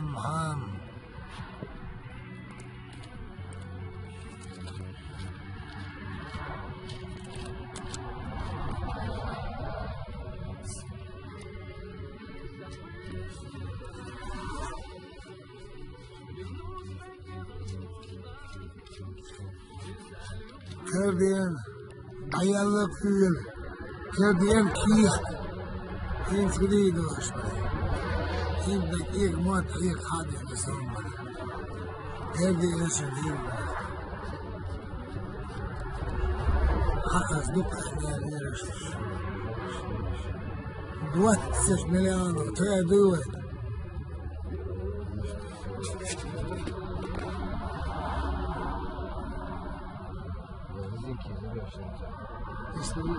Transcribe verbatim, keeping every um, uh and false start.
ھام. كۆردۈم، دايانلىق ئۆيۈم. كۆردۈم، كىيىك. ئىنسۇلىدۇ شۇ. ئىنسۇلىدۇ، مات، قادر بسم الله. كۆردۈم، شۇ دېيىم. Hakas duk. Двадцать миллионов, то я думаю.